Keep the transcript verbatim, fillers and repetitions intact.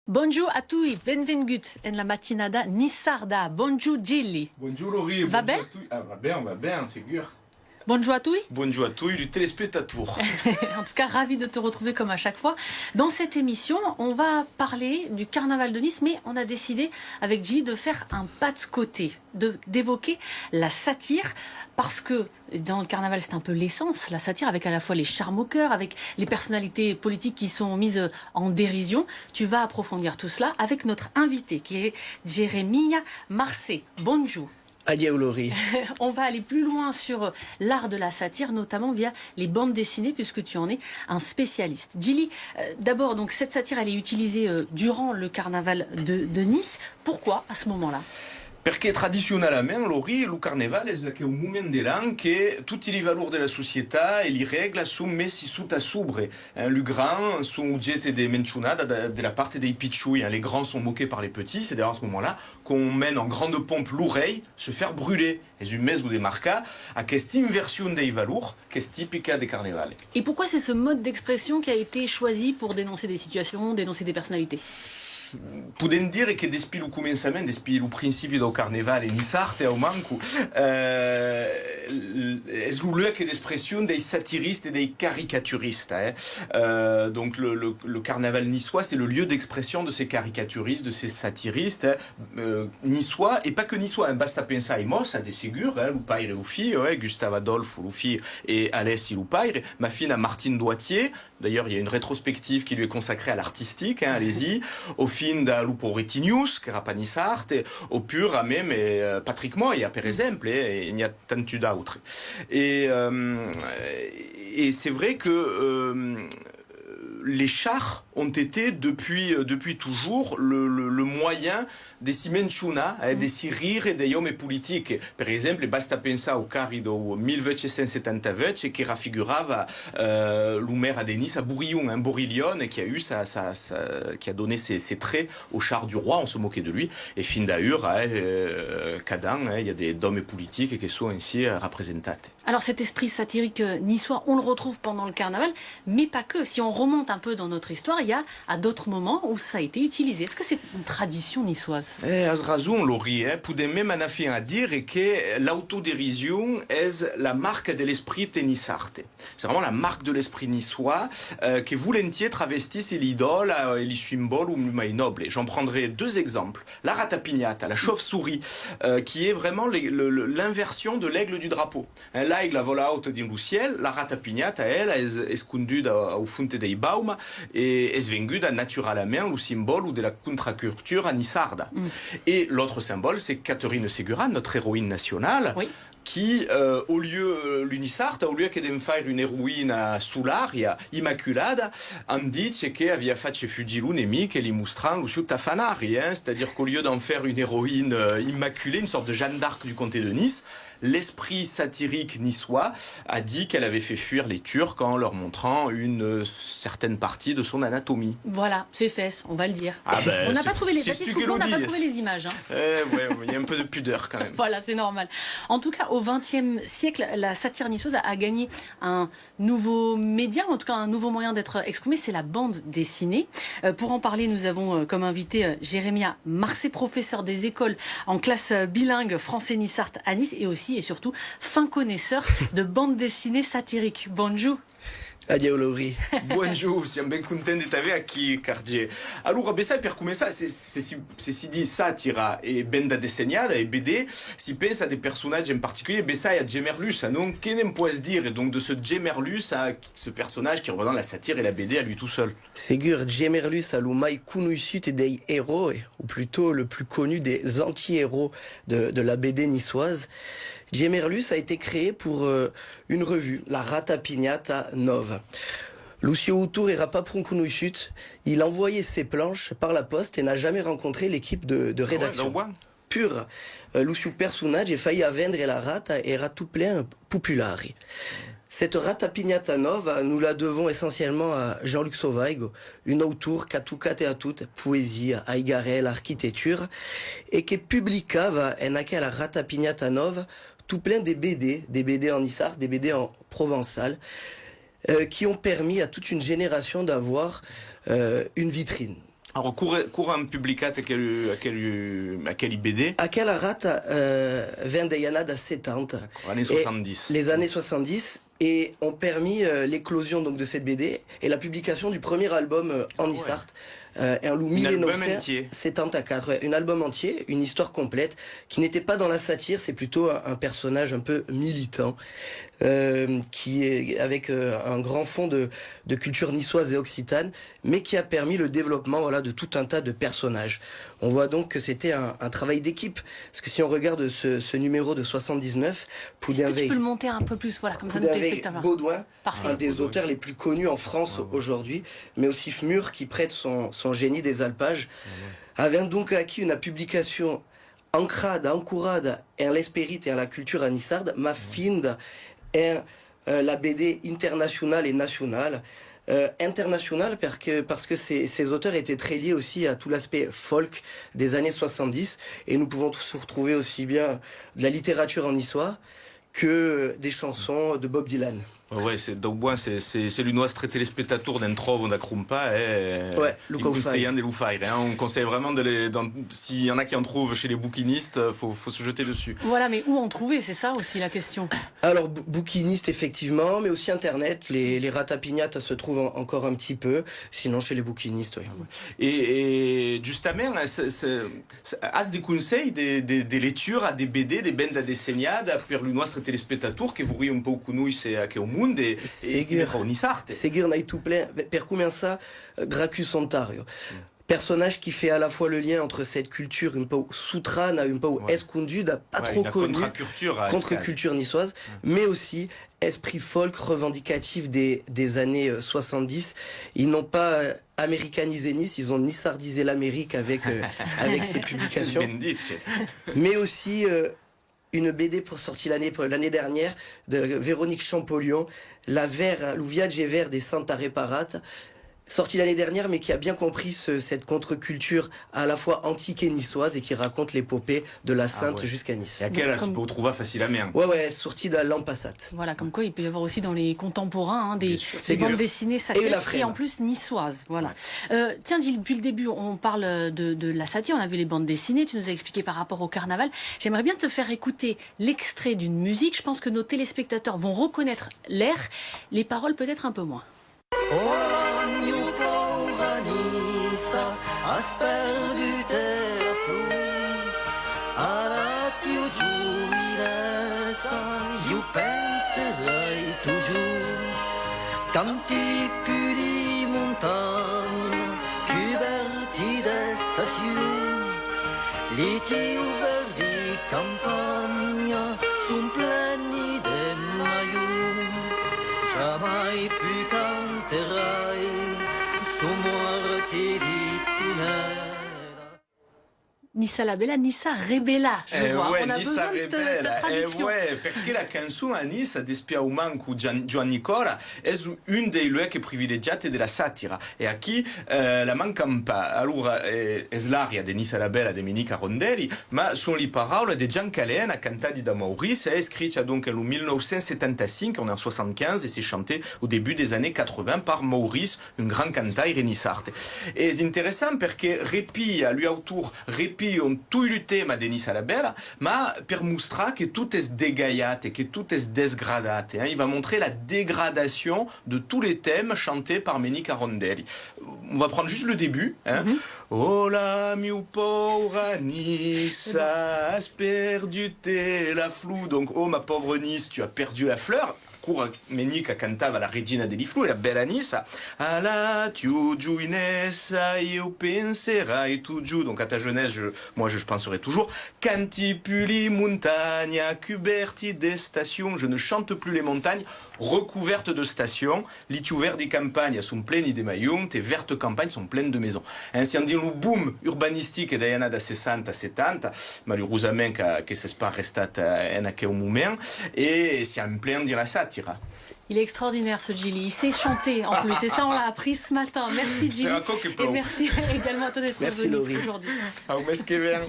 Bonjorn a toi, benvengut en la matinada niçarda. Bonjorn Gilli. Bonjorn Laurie, va ben? Bonjorn a toi. Ah, va ben, va ben, segur. Bonjorn a toi. Bonjorn a toi, lu telespectators. En tout cas, ravi de te retrouver comme à chaque fois. Dans cette émission, on va parler du carnaval de Nice, mais on a décidé avec Gilli de faire un pas de côté, de, d'évoquer la satire, parce que dans le carnaval, c'est un peu l'essence, la satire, avec à la fois les charmes au cœur, avec les personnalités politiques qui sont mises en dérision. Tu vas approfondir tout cela avec notre invité, qui est Jeremia Marcé. Bonjorn. Adieu, Laurie. On va aller plus loin sur l'art de la satire, notamment via les bandes dessinées, puisque tu en es un spécialiste. Gilli, euh, d'abord, donc, cette satire, elle est utilisée, euh, durant le carnaval de, de Nice. Pourquoi, à ce moment-là ? Perque tradicionalament, Laurie, lo carnaval es aqueu moment de l'an que toti li valors de la societat e li règlas son mesi sota sobre, hein, lu grands son objècte de menchonada de, de la part dei pichoi, hein, les grands sont moqués par les petits, c'est d'ailleurs à ce moment-là qu'on mène en grande pompe lo rei se faire brûler. Es un mes de marcar aquesta inversion dei valors qu'es tipica de carnaval. Et pourquoi c'est ce mode d'expression qui a été choisi pour dénoncer des situations, dénoncer des personnalités ? Podèm dire que despí lo començament, despí lo principi dau carnaval en niçard, au manco, euh, es lo luec d'expression dei satiristas e dei caricaturistas, eh. Euh, donc le, le, le carnaval niçois, c'est le lieu d'expression de ces caricaturistes, de ces satiristes, eh, euh, niçois, e pas que niçois, hein, basta pensar a Mossa, de segur, hein, lo paire e lo filh, eh, Gustave Adolphe, lo filh, e Alessi, lo paire, ma fin a Martin Doitier, d'ailleurs, il y a une rétrospective qui lui est consacrée à l'artistique, hein, allez-y, o fin da lo Paure Tinhús, qu'èra pas niçard, e, o pur a même, euh, Patrick Moya, per exemple, eh, e n'i a tantu d'autres. Et, euh, et c'est vrai que, euh, les chars ont été depuis, euh, depuis toujours le, le, le moyen de si menchonar, eh, de si rire dei òmes politics. Per exemple, basta pensar au carri dau mil vuech cents setanta vuech que rafigurava, euh, lo maire de Niça, Bourillon, hein, Borilhon, qui a eu sa, sa, sa, qui a donné ses, ses traits au char du roi, on se moquait de lui, e fin d'aüra, eh, euh, cada an, eh, il y a des, d'òmes politics que son ainsi, euh, representats. Alors cet esprit satirique, euh, niçois, on le retrouve pendant le carnaval, mais pas que. Si on remonte un peu dans notre histoire, il y a à d'autres moments où ça a été utilisé. Est-ce que c'est une tradition niçoise ? Eh, as rason, Laurie, eh. Podèm même anar fin a dire que l'autodérision es la marca de l'esprit niçard. C'est vraiment la marque de l'esprit niçois, euh, que volentiers travestís l'idòla, euh, e li simbòl lo mai nòble. J'en prendrai deux exemples. La ratapinhata, la chauve-souris, euh, qui est vraiment le, le, le, l'inversion de l'aigle du drapeau. Hein, l'aigle vòla aut dins lo ciel, la ratapinhata, ela, es esconduda au fons dei baumas e es venguda naturalament lo simbòl de la contracultura niçarda. E l'autre symbole, c'est Catherine Segura, notre héroïne nationale, qui, euh, au lieu, euh, lo niçard, au lieu que d'en faire une héroïne solària, immaculada, an dich que avia fach fugir lo nemic e li mostrant lo sieu tafanari, hein, c'est-à-dire qu'au lieu d'en faire une héroïne, euh, immaculée, une sorte de Jeanne d'Arc du comté de Nice, l'esprit satirique niçois a dit qu'elle avait fait fuir les Turcs en leur montrant une, euh, certaine partie de son anatomie. Voilà, ses fesses, on va le dire. Ah ben, on n'a pas trouvé les, c'est, c'est tu que le dis. On n'a pas trouvé les images, hein. Eh, ouais, ouais, il y a un peu de pudeur quand même. Voilà, c'est normal. En tout cas, au vingtième siècle, la satire niçoise a, a gagné un nouveau média, en tout cas un nouveau moyen d'être exprimé, c'est la bande dessinée. Euh, pour en parler, nous avons, euh, comme invité, euh, Jeremia Marcé, professeur des écoles en classe, euh, bilingue français-niçard à Nice et aussi et surtout fin connaisseur de bande dessinée satirique. Bonjorn. Adieu, Laurie. Bonjorn, siam ben contents de t'aver aquí, Cartier. Alora, bessai, per començar, se, se, se, se si ditz satira e banda dessenhada e B D, si pensa a de personatges en particulier, bessai a Gemerluça, non? Que ne'n pòs dire, donc, de ce Gemerluça, ce personnage qui représente la satire et la B D à lui tout seul? Segur, Gemerluça, lo mai conoissut dei eròis, ou plutôt le plus connu des anti-héros de, de la B D niçoise. Gemerluça a été créé pour, euh, une revue, la Ratapinhata Nova. Lo sieu autor èra pas pron conoissut, il envoyait ses planches par la poste et n'a jamais rencontré l'équipe de, de rédaction. Ah ouais, donc, ouais. Pur, euh, lo sieu personatge faía vendre la rata èra tot plen populari. Cette Ratapinhata Nova, nous la devons essentiellement à Jean-Luc Sauvaigo, un autor qu'a tocat e a tot, poesia, aigarèla, arquitectura, e que publicava en aquela Ratapinhata Nova tot plen de B D, de B D en niçard, de B D en provençal, euh, qui ont permis à toute une génération d'avoir, euh, une vitrine. Alors, quora, quora an publicat aquel, aquel, aquel B D? Aquela rata, euh, ven dei annadas setanta. D'accord, années soixante-dix. Les années soixante-dix, et ont permis, euh, l'éclosion donc de cette B D et la publication du premier album, euh, en niçard, euh, en lo mille neuf cent setanta-quatre. Ouais, un album entier, une histoire complète, qui n'était pas dans la satire, c'est plutôt un, un personnage un peu militant, euh, qui est avec, euh, un grand fond de, de culture niçoise et occitane, mais qui a permis le développement, voilà, de tout un tas de personnages. On voit donc que c'était un, un travail d'équipe, parce que si on regarde ce, ce numéro de soixante-dix-neuf, Est-ce que tu peux le monter un peu plus, voilà, comme ça, nos téléspectateurs. Baudouin, un des auteurs les plus connus en France aujourd'hui, mais aussi Fmur qui prête son, son génie des alpages, avèm donc aquí una publicacion ancrada, ancorada en l'esperit e en la cultura niçarda, ma finda en, euh, la B D internacionala e nacionala. Euh, internacionala parce que, parce que ces, ces auteurs étaient très liés aussi à tout l'aspect folk des années soixante-dix, et nous pouvons tous retrouver aussi bien de la littérature en niçois que des chansons de Bob Dylan. Ouais, ouais, c'est, donc, bon, c'est, c'est, se lo nòstre telespectator ne'n tròba una crompa, eh, ouais, lo cau faire. Conseillem de lo faire, hein. On conseille vraiment de les, dans, s'il y en a qui en trouvent chez les bouquinistes, faut, faut se jeter dessus. Voilà, mais où en trouver, c'est ça aussi la question. Alors, bou-, bouquiniste, effectivement, mais aussi Internet. Les, les Rata Pignata se trouvent en-, encore un petit peu. Sinon, chez les bouquinistes, oui. E, e justament, se, se, se, as de conselhs de, de, de lectura, de B D, de banda dessenhada per lo nòstre telespectator que vorriá un pauc conéisser aqueu monde e, e se metre au niçard? Segur, n'ai tot plen. Per començar, euh, Gracchus Ontario. Personnage qui fait à la fois le lien entre cette culture un peu souterraine, un peu escondue, pas trop connue, contre-culture niçoise, mais aussi esprit folk revendicatif des, des années, euh, soixante-dix. Ils n'ont pas, euh, américanisé Nice, ils ont niçardisé l'Amérique avec, euh, avec ces publications. Mais aussi, euh, une B D pour, sortie l'année, l'année dernière, de Véronique Champollion, La Vera, lo viatge verd de Santa Reparata, sortie l'année dernière, mais qui a bien compris ce, cette contre-culture à la fois antique et niçoise et qui raconte l'épopée de la Sainte jusqu'à Nice. E aquela se pòt trobar facilament. Ouais, ouais, sortie de l'an passat. Voilà, comme quoi il peut y avoir aussi dans les contemporains, hein, des, des bandes dessinées sacrées et en plus niçoises. Voilà. Euh, tiens, Gilles, depuis le début, on parle de, de la satire, on a vu les bandes dessinées, tu nous as expliqué par rapport au carnaval. J'aimerais bien te faire écouter l'extrait d'une musique. Je pense que nos téléspectateurs vont reconnaître l'air, les paroles peut-être un peu moins. Oh, la miu paura Niça, as perdut la flor. Ara tiu joinessa, iu penserai totjorn. Canti pulí montanha, cubèrti d'estacion. Li tiu verdi campanha son pleni de malhor. Jamai pus canterai son mòrti li tonèla. Niça la bèla, Niça rebèla, je vois. On a besoin de ta, ta traduction. Eh ouais, perque la cançon a Niça, despiau manco Joan, Joan Nicola, es un dei luecs privilegiats de la satira. E aquí, eh, la mancam pas. Alora, eh, es l'ària de Niça la bèla de Menica Rondelli, ma son li paraulas de Jan Calaena, cantadi da Maurice, e escricha donc en lo mil nòu cents setanta-cinc, on est en soixante-quinze, e se chante au début des années quatre-vingts par Maurice, un grand cantaire niçard. E es interessant perque repia, lu autor repion tot lo tèma de Niça la bèla, ma per mostrar que tot es degalhat e que tot es desgradat, hein. Il va montrer la dégradation de tous les thèmes chantés par Menica Rondelli. On va prendre juste le début, hein. Oh, la miu paura Niça, as perdut la flor. Donc, oh, ma pauvre Nice, tu as perdu la fleur. Quora Menica cantava la regina de li flors, la bèla Niça. A la tiu joinessa, iu penserai totjorn. Donc, à ta jeunesse, je, moi, je, je penserai toujours. Canti pulí montanha, cubèrti d'estacion. Je ne chante plus les montagnes recouvertes de stations. Li tiu verdi campanha son pleni de malhor, tes vertes campagnes sont pleines de maisons. Hein, siam dins lo boom urbanistic dei annadas seissanta setanta, malurosament que, que s'es pas restat, eh, en aqueu moment, e siam plen dins la satira. Il est extraordinaire, ce Gilles. Il sait chanter en plus. Et ça, on l'a appris ce matin. Merci, Gilles. Et merci également à toi d'être venu aujourd'hui. Au mes que ven.